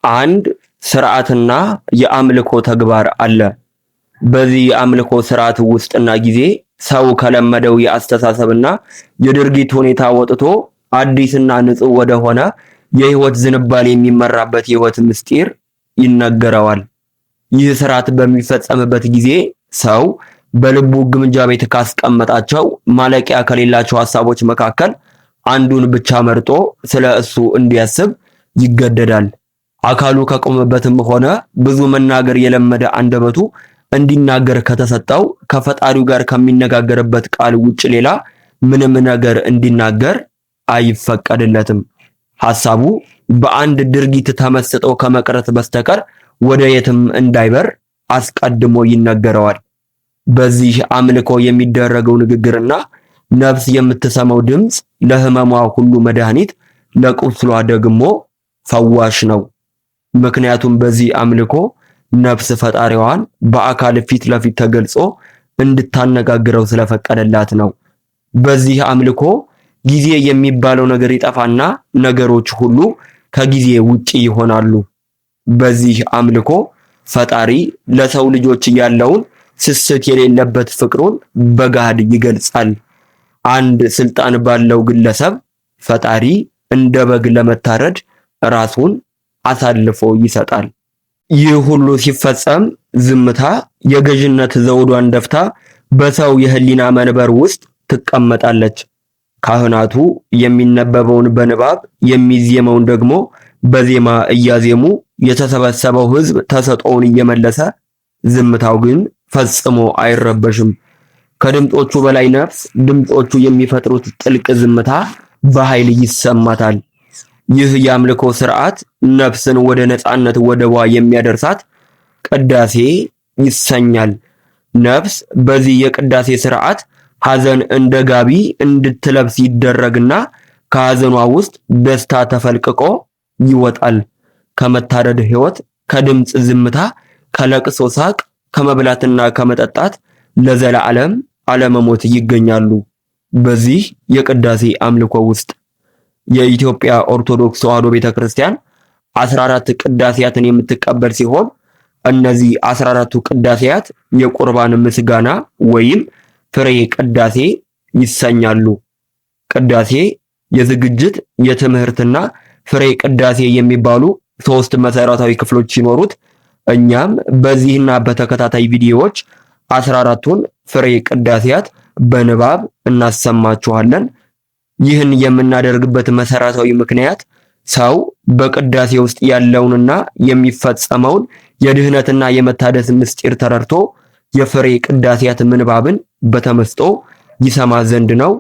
አንድ ስርዓትና የአምልኮ ተግባር አለ። በዚህ የአምልኮ ስርዓት ውስጥና ጊዜ ሰው ከለመደው የአስተሳሰብና የድርጊት ሁኔታ ወጥቶ አዲስና ንጹህ ወደሆነ የህይወት ዝንባሌ የሚመራበት የህይወት ምስጢር ይነገረዋል። ይህ ስርዓት በሚፈጸምበት ጊዜ ሰው በልቡ ግምጃ ቤት ካስቀመጣቸው ማለቂያ ከሌላቸው ሐሳቦች መካከል አንዱን ብቻ መርጦ ስለ እሱ እንዲያስብ ይገደዳል። አካሉ ከቆመበትም ሆነ ብዙ መናገር የለመደ አንደበቱ እንዲናገር ከተሰጠው ከፈጣሪው ጋር ከሚነጋገርበት ቃል ውጭ ሌላ ምንም ነገር እንዲናገር አይፈቀድለትም። ሐሳቡ በአንድ ድርጊት ተመስጦ ከመቅረት በስተቀር ወደ የትም እንዳይበር አስቀድሞ ይነገረዋል። በዚህ አምልኮ የሚደረገው ንግግርና ነፍስ የምትሰማው ድምፅ ለሕመሟ ሁሉ መድኃኒት፣ ለቁስሏ ደግሞ ፈዋሽ ነው። ምክንያቱም በዚህ አምልኮ ነፍስ ፈጣሪዋን በአካል ፊት ለፊት ተገልጾ እንድታነጋግረው ስለፈቀደላት ነው። በዚህ አምልኮ ጊዜ የሚባለው ነገር ይጠፋና ነገሮች ሁሉ ከጊዜ ውጪ ይሆናሉ። በዚህ አምልኮ ፈጣሪ ለሰው ልጆች ያለውን ስስት የሌለበት ፍቅሩን በገሃድ ይገልጻል። አንድ ስልጣን ባለው ግለሰብ ፈጣሪ እንደ በግ ለመታረድ ራሱን አሳልፎ ይሰጣል። ይህ ሁሉ ሲፈጸም ዝምታ የገዥነት ዘውዷን ደፍታ በሰው የህሊና መንበር ውስጥ ትቀመጣለች። ካህናቱ የሚነበበውን በንባብ የሚዜመውን ደግሞ በዜማ እያዜሙ የተሰበሰበው ሕዝብ ተሰጦውን እየመለሰ ዝምታው ግን ፈጽሞ አይረበሽም። ከድምጦቹ በላይ ነፍስ ድምጦቹ የሚፈጥሩት ጥልቅ ዝምታ በኃይል ይሰማታል። ይህ የአምልኮ ስርዓት ነፍስን ወደ ነፃነት ወደቧ የሚያደርሳት ቅዳሴ ይሰኛል። ነፍስ በዚህ የቅዳሴ ስርዓት ሐዘን እንደ ጋቢ እንድትለብስ ይደረግና ከሐዘኗ ውስጥ ደስታ ተፈልቅቆ ይወጣል። ከመታረድ ሕይወት፣ ከድምፅ ዝምታ፣ ከለቅሶ ሳቅ፣ ከመብላትና ከመጠጣት ለዘላለም አለመሞት ይገኛሉ። በዚህ የቅዳሴ አምልኮ ውስጥ የኢትዮጵያ ኦርቶዶክስ ተዋሕዶ ቤተክርስቲያን 14 ቅዳሴያትን የምትቀበል ሲሆን እነዚህ 14ቱ ቅዳሴያት የቁርባን ምስጋና ወይም ፍሬ ቅዳሴ ይሰኛሉ። ቅዳሴ የዝግጅት፣ የትምህርትና ፍሬ ቅዳሴ የሚባሉ ሶስት መሰረታዊ ክፍሎች ሲኖሩት እኛም በዚህና በተከታታይ ቪዲዮዎች 14ቱን ፍሬ ቅዳሴያት በንባብ እናሰማችኋለን። ይህን የምናደርግበት መሰረታዊ ምክንያት ሰው በቅዳሴ ውስጥ ያለውንና የሚፈጸመውን የድህነትና የመታደስ ምስጢር ተረድቶ የፍሬ ቅዳሴያት ምንባብን በተመስጦ ይሰማ ዘንድ ነው።